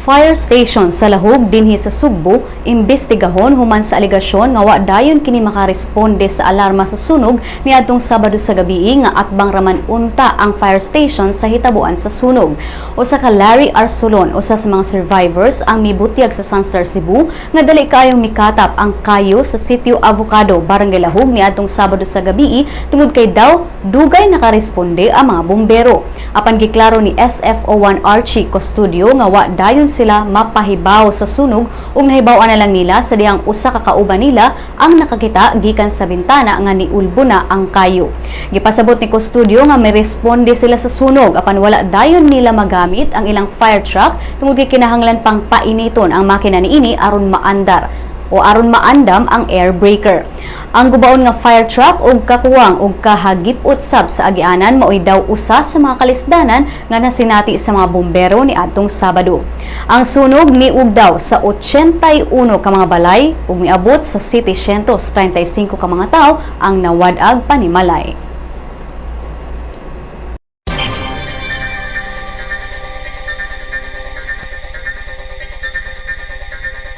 Fire station sa Lahug dinhi sa Sugbo imbestigahon human sa alegasyon nga wa dayon kini makaresponde sa alarma sa sunog niadtong Sabado sa gabi, nga atbang raman unta ang fire station sa hitabuan sa sunog. Usa ka Larry Arsolon, usa sa mga survivors, ang mibutyag sa Sunstar Cebu nga dali kaayong mikatap ang kayo sa Sitio Avocado, Barangay Lahug niadtong Sabado sa gabi tungod kay daw dugay nakaresponde ang mga bumbero. Apan giklaro ni SFO1 Archie Custodio nga wa dayon sila mapahibaw sa sunog ug nahibaw-an na lang nila sa dihang usa ka kauban nila ang nakakita gikan sa bintana nga niulbo na ang kayo. Gipasabot ni Custodio nga may responde sila sa sunog apan wala dayon nila magamit ang ilang fire truck tungod kay kinahanglan pang painiton ang makina niini aron maandar o aron maandam ang air breaker. Ang gubaon nga fire truck ug kakuwang og kahagip-ot sab sa agianan maoy daw usa sa mga kalisdanan nga nasinati sa mga bumbero ni adtong Sabado. Ang sunog niug daw sa 81 ka mga balay ug miabot sa 735 ka mga tawo ang nawad-ag panimalay.